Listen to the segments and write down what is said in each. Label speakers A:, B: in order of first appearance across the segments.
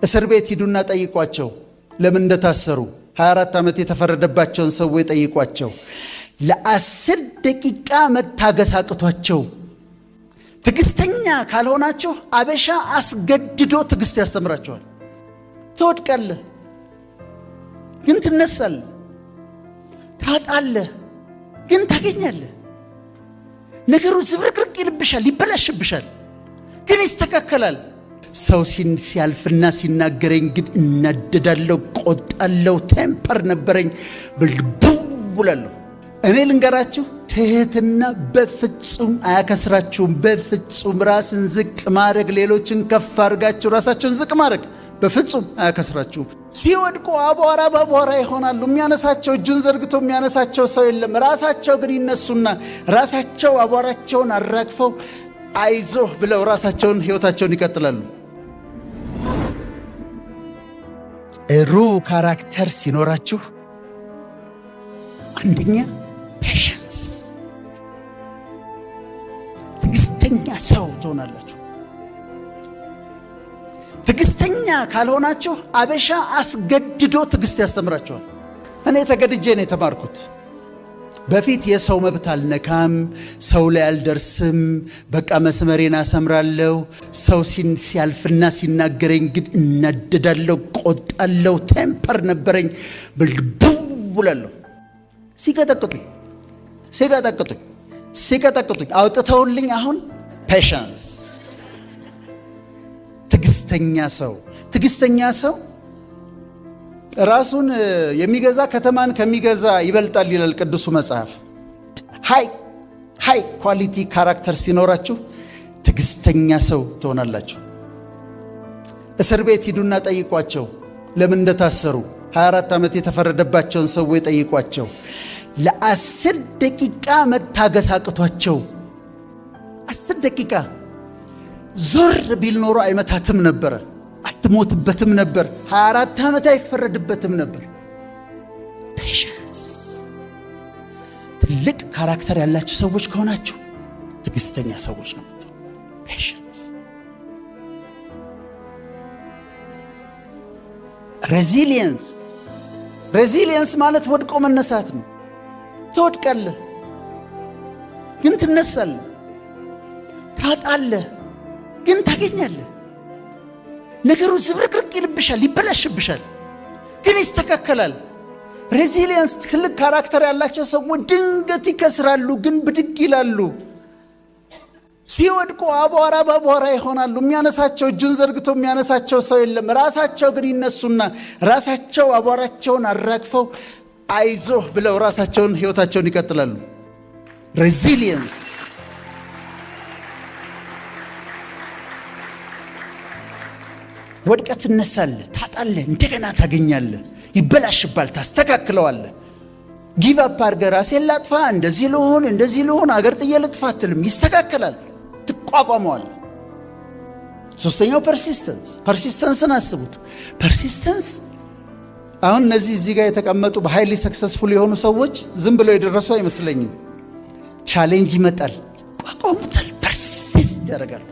A: እስር ቤት ሂዱና ጠይቋቸው ለምን እንደታሰሩ። 24 ዓመት የተፈረደባቸውን ሰዎች ጠይቋቸው። ለ10 ደቂቃ መታገስ አቅቷቸው። ትዕግስተኛ ካልሆናችሁ አበሻ አስገድዶ ትዕግስት ያስተምራችኋል። ትወድቃለህ፣ ግን ትነሳለህ። ታጣለህ፣ ግን ታገኛለህ። ነገሩ ዝብርቅርቅ ይልብሻል፣ ይበላሽብሻል፣ ግን ይስተካከላል። ሰው ሲያልፍና ሲናገረኝ ግን እናደዳለሁ፣ ቆጣለሁ። Temper ነበረኝ፣ ብልቡላለሁ። እኔ ልንገራችሁ፣ ትህትና በፍጹም አያከስራችሁም። በፍጹም ራስን ዝቅ ማድረግ፣ ሌሎችን ከፍ አድርጋችሁ ራሳችሁን ዝቅ ማድረግ በፍጹም አያከስራችሁም። ሲወድቁ አቧራ በአቧራ ይሆናሉ። የሚያነሳቸው፣ እጁን ዘርግቶ የሚያነሳቸው ሰው የለም። ራሳቸው ግን ይነሱና ራሳቸው አቧራቸውን አራግፈው አይዞህ ብለው ራሳቸውን ህይወታቸውን ይቀጥላሉ። ጥሩ character ሲኖራችሁ አንደኛ patience፣ ትዕግስተኛ ሰው ትሆናላችሁ። ትዕግስተኛ ካልሆናችሁ አበሻ አስገድዶ ትዕግስት ያስተምራችኋል። እኔ ተገድጄ ነው የተማርኩት። በፊት የሰው መብት አልነካም፣ ሰው ላይ አልደርስም፣ በቃ መስመሬን አሰምራለሁ። ሰው ሲያልፍና ሲናገረኝ ግን እናደዳለሁ፣ ቆጣለሁ። Temper ነበረኝ፣ ብልቡላለሁ። ሲቀጠቅጡኝ ሲቀጠቅጡኝ ሲቀጠቅጡኝ አውጥተውልኝ አሁን patience፣ ትዕግስተኛ ሰው። ትዕግስተኛ ሰው ራሱን የሚገዛ ከተማን ከሚገዛ ይበልጣል ይላል ቅዱሱ መጽሐፍ። High quality character ሲኖራችሁ ትዕግስተኛ ሰው ትሆናላችሁ። እስር ቤት ሂዱና ጠይቋቸው ለምን እንደታሰሩ። 24 ዓመት የተፈረደባቸውን ሰዎች ጠይቋቸው። ለ10 ደቂቃ መታገስ አቅቷቸው፣ 10 ደቂቃ ዞር ቢል ኖሮ አይመታትም ነበረ፣ አትሞትበትም ነበር፣ 24 ዓመት አይፈረድበትም ነበር። Patience። ትልቅ character ያላችሁ ሰዎች ከሆናችሁ ትዕግስተኛ ሰዎች ነው። Patience። Resilience። Resilience ማለት ወድቆ መነሳት ነው። ትወድቃለህ፣ ግን ትነሳለህ። ታጣለህ፣ ግን ታገኛለህ። ነገሩ ዝብርቅርቅ ይልብሻል፣ ይበላሽብሻል፣ ግን ይስተካከላል። Resilience፣ ትልቅ character ያላቸው ሰዎች ድንገት ይከስራሉ፣ ግን ብድግ ይላሉ። ሲወድቁ አቧራ በአቧራ ይሆናሉ። የሚያነሳቸው፣ እጁን ዘርግቶ የሚያነሳቸው ሰው የለም። ራሳቸው ግን ይነሱና ራሳቸው አቧራቸውን አራግፈው አይዞህ ብለው ራሳቸውን ህይወታቸውን ይቀጥላሉ። Resilience። ወድቀህ ትነሳለህ፣ ታጣለህ፣ እንደገና ታገኛለህ። ይበላሽባል፣ ታስተካክለዋለህ። Give up አድርገህ ራሴን ላጥፋ፣ እንደዚህ ልሁን፣ እንደዚህ ልሁን፣ አገር ጥዬ ልጥፋ አትልም። ይስተካከላል፣ ትቋቋመዋለህ። ሶስተኛው persistence። Persistence ን አስቡት። Persistence፣ አሁን እነዚህ እዚህ ጋር የተቀመጡ በ highly successful የሆኑ ሰዎች ዝም ብለው የደረሱ አይመስለኝም። Challenge ይመጣል፣ ይቋቋሙታል፣ persist ያደርጋሉ።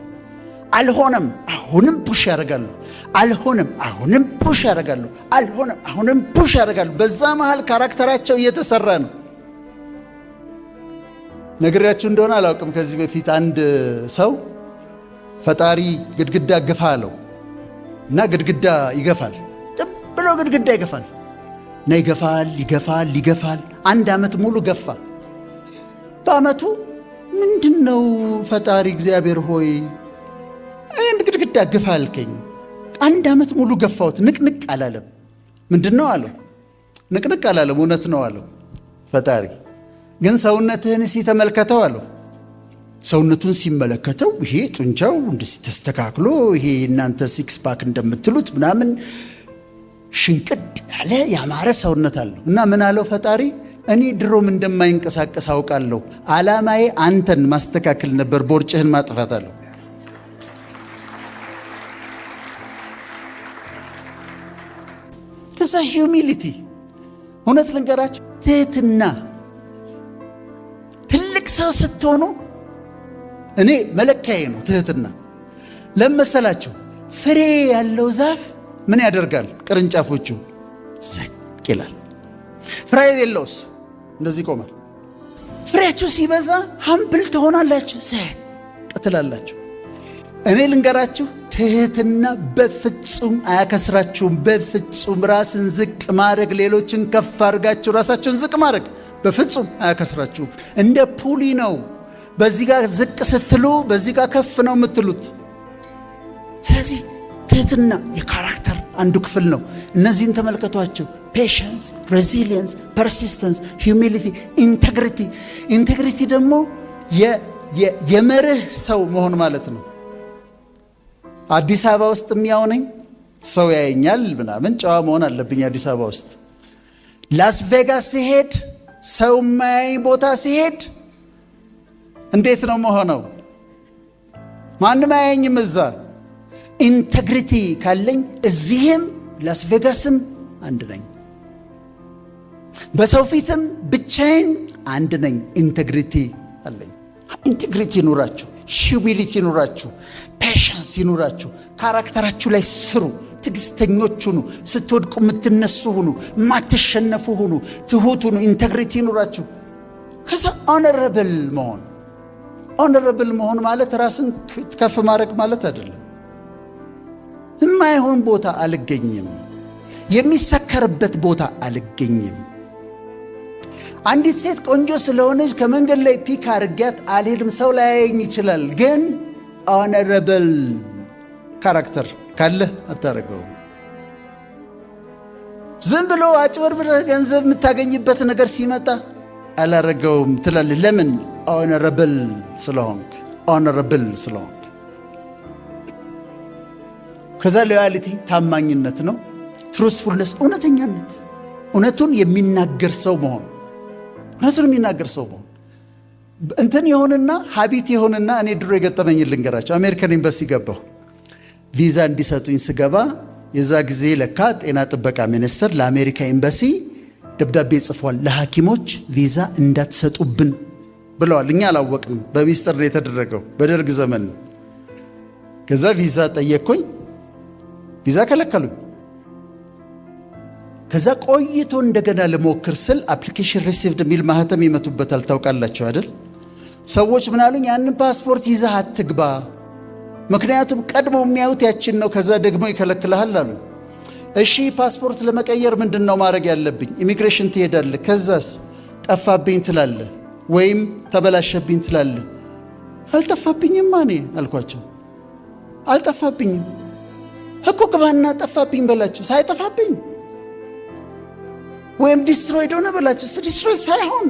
A: አልሆነም፣ አሁንም push ያደርጋሉ። አልሆነም፣ አሁንም push ያደርጋሉ። አልሆነም፣ አሁንም push ያደርጋሉ። በዛ መሃል character ኣቸው እየተሰራ ነው። ነግሬያችሁ እንደሆነ አላውቅም። ከዚህ በፊት አንድ ሰው ፈጣሪ ግድግዳ ግፋ አለው እና ግድግዳ ይገፋል። ጥብ ብሎ ግድግዳ ይገፋል እና ይገፋል፣ ይገፋል፣ ይገፋል። አንድ ዓመት ሙሉ ገፋ። በዓመቱ ምንድን ነው፣ ፈጣሪ እግዚአብሔር ሆይ፣ አንድ ግድግዳ ግፋ አልከኝ። አንድ ዓመት ሙሉ ገፋሁት፣ ንቅንቅ አላለም። ምንድን ነው አለው። ንቅንቅ አላለም፣ እውነት ነው አለው ፈጣሪ። ግን ሰውነትህን እስኪ ተመልከተው አለው። ሰውነቱን ሲመለከተው ይሄ ጡንቻው እንደዚህ ተስተካክሎ፣ ይሄ እናንተ six pack እንደምትሉት ምናምን ሽንቅጥ ያለ ያማረ ሰውነት አለው። እና ምን አለው ፈጣሪ? እኔ ድሮም እንደማይንቀሳቀስ አውቃለሁ። ዓላማዬ አንተን ማስተካከል ነበር፣ ቦርጭህን ማጥፋት አለው። ከዛ humility፣ እውነት ልንገራችሁ፣ ትህትና። ትልቅ ሰው ስትሆኑ እኔ መለኪያዬ ነው ትህትና። ለመሰላችሁ ፍሬ ያለው ዛፍ ምን ያደርጋል? ቅርንጫፎቹ ዝቅ ይላል። ፍሬ የሌለውስ እንደዚህ ይቆማል። ፍሬያችሁ ሲበዛ humble ትሆናላችሁ፣ ዝቅ ትላላችሁ። እኔ ልንገራችሁ፣ ትህትና በፍጹም አያከስራችሁም። በፍጹም ራስን ዝቅ ማድረግ፣ ሌሎችን ከፍ አድርጋችሁ ራሳችሁን ዝቅ ማድረግ በፍጹም አያከስራችሁም። እንደ pulley ነው። በዚህ ጋር ዝቅ ስትሉ በዚህ ጋር ከፍ ነው የምትሉት። ስለዚህ ትህትና የ character አንዱ ክፍል ነው። እነዚህን ተመልከቷቸው። Patience፣ resilience፣ persistence፣ humility፣ integrity። Integrity ደግሞ የመርህ ሰው መሆን ማለት ነው። አዲስ አበባ ውስጥ የሚያው ነኝ፣ ሰው ያየኛል ምናምን፣ ጨዋ መሆን አለብኝ አዲስ አበባ ውስጥ። ላስ ቬጋስ ስሄድ፣ ሰው የማያየኝ ቦታ ስሄድ እንዴት ነው ምሆነው? ማንም አያየኝም እዛ። Integrity ካለኝ እዚህም ላስ ቬጋስም አንድ ነኝ። በሰው ፊትም ብቻዬን አንድ ነኝ። Integrity አለኝ። Integrity ይኑራችሁ፣ humility ይኑራችሁ፣ patience ይኑራችሁ። Character ኣችሁ ላይ ስሩ። ትዕግስተኞች ሁኑ። ስትወድቁ የምትነሱ ሁኑ። የማትሸነፉ ሁኑ። ትሁት ሁኑ። Integrity ይኑራችሁ። ከዛ honorable መሆን። Honorable መሆን ማለት ራስን ከፍ ማድረግ ማለት አይደለም። የማይሆን ቦታ አልገኝም። የሚሰከርበት ቦታ አልገኝም። አንዲት ሴት ቆንጆ ስለሆነች ከመንገድ ላይ pick አድርጊያት አልሄድም። ሰው ላያየኝ ይችላል፣ ግን honorable character ካለ አታደርገውም። ዝም ብሎ አጭበርብረህ ገንዘብ የምታገኝበት ነገር ሲመጣ አላረገውም ትላለህ። ለምን? Honorable ስለሆንክ፣ honorable ስለሆንክ። ከዛ loyalty ታማኝነት ነው። Truthfulness እውነተኛነት፣ እውነቱን የሚናገር ሰው መሆን፣ እውነቱን የሚናገር ሰው መሆን እንትን የሆንና habit የሆንና እኔ ድሮ የገጠመኝ ልንገራችሁ። አሜሪካን ኤምባሲ ገባሁ። ቪዛ እንዲሰጡኝ ስገባ የዛ ጊዜ ለካ ጤና ጥበቃ ሚኒስቴር ለአሜሪካ ኤምባሲ ደብዳቤ ጽፏል። ለሐኪሞች ቪዛ እንዳትሰጡብን ብለዋል። እኛ አላወቅንም። በሚስጥር ነው የተደረገው በደርግ ዘመን። ከዛ ቪዛ ጠየቅኩኝ፣ ቪዛ ከለከሉኝ። ከዛ ቆይቶ እንደገና ልሞክር ስል application received የሚል ማህተም ይመቱበታል። ታውቃላችሁ አይደል? ሰዎች ምን አሉኝ? ያንን ፓስፖርት ይዘህ አትግባ፣ ምክንያቱም ቀድሞ የሚያዩት ያችን ነው፣ ከዛ ደግሞ ይከለክልሃል አሉ። እሺ፣ ፓስፖርት ለመቀየር ምንድን ነው ማድረግ ያለብኝ? ኢሚግሬሽን ትሄዳለህ። ከዛስ ጠፋብኝ ትላለህ፣ ወይም ተበላሸብኝ ትላለህ። አልጠፋብኝማ እኔ አልኳቸው። አልጠፋብኝም እኮ፣ ግባና ጠፋብኝ በላቸው። ሳይጠፋብኝ ወይም destroyed ሆነ በላቸው። Destroy ሳይሆን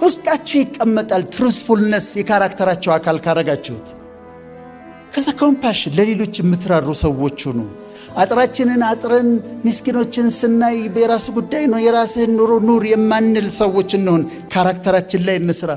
A: ውስጣችሁ ይቀመጣል። Truthfulness የ character ኣችሁ አካል ካረጋችሁት። ከዛ compassion፣ ለሌሎች የምትራሩ ሰዎች ሁኑ። አጥራችንን አጥረን ምስኪኖችን ስናይ የራሱ ጉዳይ ነው፣ የራስህን ኑሮ ኑር የማንል ሰዎች እንሁን። Character ኣችን ላይ እንስራ።